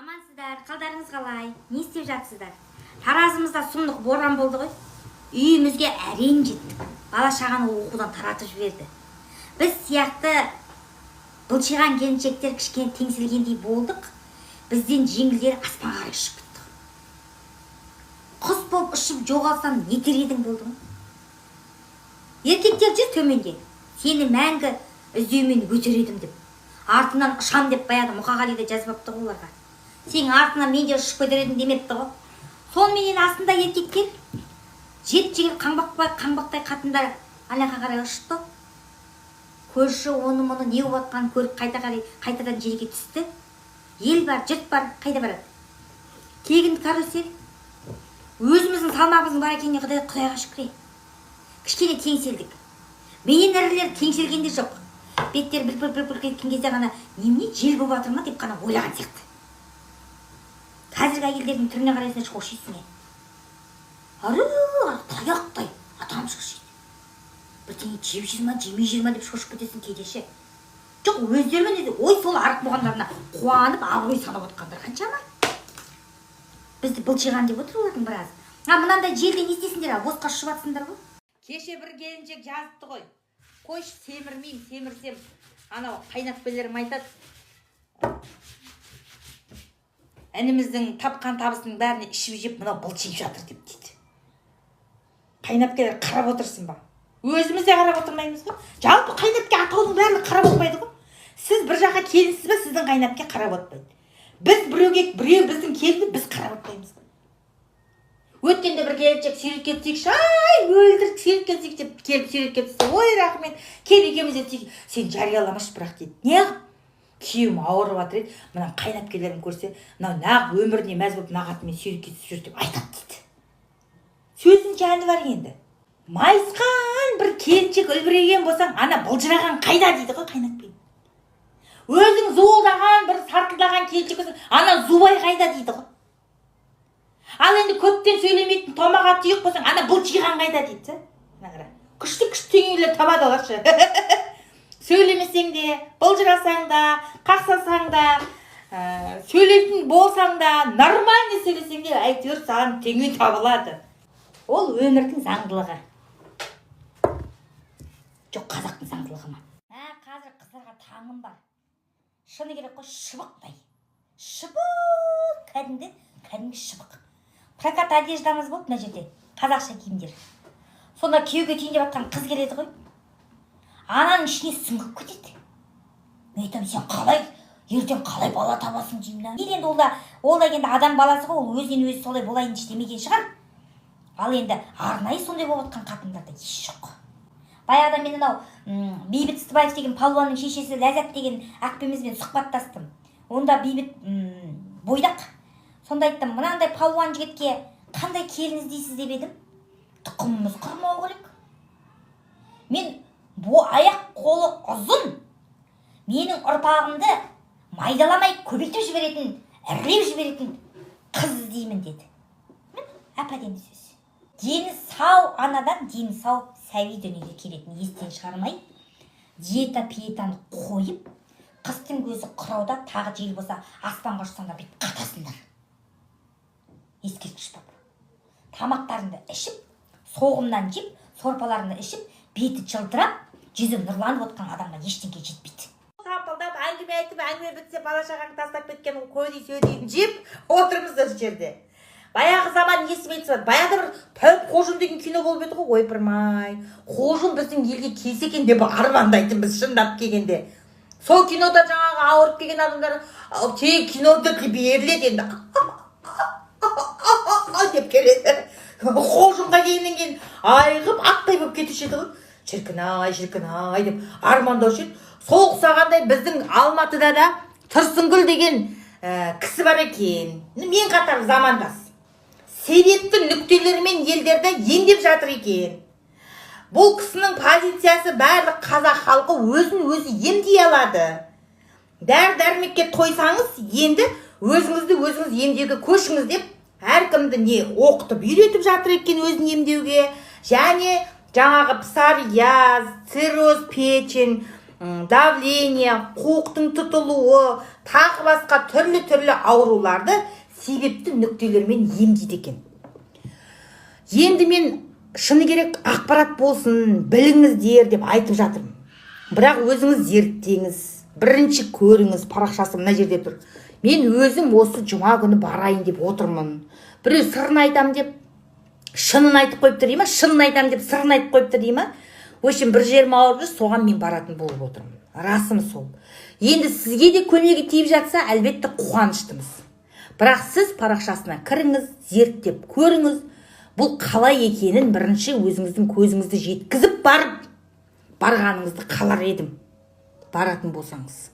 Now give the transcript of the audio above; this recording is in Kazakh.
Амансыздар, қалдарыңыз қалай, не істеп жатсыздар? Таразымызда сұмдық боран болды ғой. Үйімізге әрең жеттік. Бала шағаны оқудан таратып жіберді. Біз сияқты былшиған келіншектер кішкене теңселгендей болдық. Бізден жеңілдері аспанға қарай ұшып кетті. Құс болып ұшып жоғалсам, нетер едің болды ғой. Еркектер жүр төменде. Сені мәңгі іздеумен өтер едім деп, артынан ұшам деп. Баяғыда Мұқағали да жазбапты ғой оларға, сенің артынан мен де ұшып кетер едім демепті ғой. Соныменен астында еркектер, жеп жеңіл қаңбақтай қатындар ана жаққа қарай ұшты. Көрші оны мұны не болып жатқанын көріп, қайта қарай қайтадан жерге түсті. Ел бар, жұрт бар, қайда барады? Тегін карусель. Өзіміздің салмағымыздың бар екеніне құдайға шүкір. Кішкене теңселдік. Менен ірілер теңселген де жоқ. Беттері бүлк бүлк бүлк еткен кезде ғана «Немене, жел болып жатыр ма?» деп қана ойлаған сияқты. Қазіргі әйелдердің түріне қарайсың, шошисың. Е, ары таяқтай адам шошиды. Бірдеңе жеп жүр ма, жемей жүр ма деп шошып кетесің кейде ше. Жоқ, өздерімен өзі, ой, сол арық болғандарына қуанып, абырой санап отқандар қаншама. Бізді былшиған деп отыр олардың біразы. А мынандай желде не істейсіңдер? А босқа ұшып жатсыңдар ғой. Кеше бір келіншек жазыпты ғой: «Қойшы, семірмеймін, семірсем, анау қайнатпелерім айтады, ініміздің тапқан табысының бәріне ішіп жеп, мынау былшиып жатыр», — деп дейді. Қайнапкелер қарап отырсын ба? Өзіміз де қарап отырмаймыз ғой. Жалпы қайнапке атаудың барлығы қарап отырмайды ғой. Сіз бір жаққа келінсіз ба, сіздің қайнапке қарап отырмайды. Біз біреуге, біреу біздің келінді, біз қарап отырмаймыз ғой. Өткенде бір келіншек «Суретке түсейікші, ай, мөлдір, суретке түсейік» деп келіп, суретке түсті. «Ой, рахмет, кел, екеуміз де түсейік. Сен жарияламашы бірақ», — дейді. «Неғып?» «Күйеуім ауырып жатыр еді, мына қайнапкелерім көрсе, мынау нағып өміріне мәз болып, мына қатынмен суретке түсіп жүр деп айтады», — дейді. Сөздің жаны бар енді. Майысқан бір келіншек үлбіреген болсаң, «Ана былжыраған қайда?» дейді ғой қайнатпен. Өзің зуылдаған бір сартылдаған келіншек болсаң, «Ана зубай қайда?» дейді ғой. Ал енді көптен сөйлемейтін томаға тұйық болсаң, «Ана былшиған қайда?» дейді да. Мына қара, күшті күшті теңеулер табады олар ше. Сөйлемесең де, былжырасаң да, қақсасаң да, сөйлейтін болсаң да, нормально сөйлесең де, әйтеуір саған теңеу табылады. Ол өмірдің заңдылығы. Жоқ, қазақтың заңдылығы ма? Ә, қазір қыздарға таңым бар, шыны керек қой. Шыбықтай шыбық, кәдімгі шыбық. Прокат одеждамыз болды мына жерде, қазақша киімдер. Сонда күйеуге тиейін деп жатқан қыз келеді ғой, ананың ішіне сүңгіп кетеді. Мен айтамын: «Сен қалай, ертең қалай бала табасың?» — деймін да. Енді ол да енді адам баласы ғой, ол өзінен өзі солай болайыншы демеген шығар. Ал енді арнайы сондай болып жатқан қатындарда еш жоқ. Баяғыда мен анау Бейбіт Ыстыбаев деген палуанның шешесі Ләззат деген әпкемізбен сұхбаттастым. Онда Бейбіт бойдақ. Сонда айттым: «Мынандай палуан жігітке қандай келін іздейсіз?» — деп едім. «Тұқымымыз құрмау керек. Мен аяқ қолы ұзын, менің ұрпағымды майдаламай көбейтіп жіберетін, ірілеп жіберетін қыз іздеймін», — деді. Міне, әп әдемі сөз. Дені сау анадан дені сау сәби дүниеге келетінін естен шығармай, диета пиетаны қойып, қыстың көзі қырауда тағы жел болса, аспанға ұшсаңдар, бүйтіп қатасыңдар. Ескерткіш болып тамақтарыңды ішіп, соғымнан жеп, сорпаларыңды ішіп, беті жылтырап, жүзі нұрланып отқан адамға ештеңе жетпейді. Сампылдап әңгіме айтып, әңгіме бітсе, бала шағаңды тастап кеткен көдей сөдейін жеп отырмыз осы жерде. Баяғы заман есіме түсіп, баяғыда бір «Тәуіп Қожын» деген кино болып еді ғой. Ойпырмай, Қожын біздің елге келсе екен деп армандайтынбыз шындап келгенде. Сол кинода жаңағы ауырып келген адамдар тек кинода беріледі енді, деп келеді. Қожынға келгеннен кейін айығып, аттай болып кетуші еді ғой. Шіркін ай, шіркін ай деп армандаушы еді. Сол ұқсағандай біздің Алматыда да Тұрсынгүл деген кісі бар екен, мен қатар замандас. Себепті нүктелермен елдерді емдеп жатыр екен. Бұл кісінің позициясы: барлық қазақ халқы өзін өзі емдей алады. Дәрі дәрмекке тойсаңыз, енді өзіңізді өзіңіз емдеуге көшіңіз деп, әркімді не оқытып, үйретіп жатыр екен өзін емдеуге. Және жаңағы псориаз, цирроз печень, Давление, қуықтың тұтылуы, тағы басқа түрлі түрлі ауруларды себепті нүктелермен емдейді екен. Енді мен, шыны керек, ақпарат болсын, біліңіздер деп айтып жатырмын, бірақ өзіңіз зерттеңіз, бірінші көріңіз. Парақшасы мына жерде тұр. Мен өзім осы жұма күні барайын деп отырмын. Біреу сырын айтам деп шынын айтып қойыпты дей ма, шынын айтам деп сырын айтып қойыпты дей ма, в общем, бір жерім ауырып жүр, соған мен баратын болып отырмын. Расым сол. Енді сізге де көмегі тиіп жатса, әлбетте, қуаныштымыз. Бірақ сіз парақшасына кіріңіз, зерттеп көріңіз, бұл қалай екенін бірінші өзіңіздің көзіңізді жеткізіп барып, барғаныңызды қалар едім, баратын болсаңыз.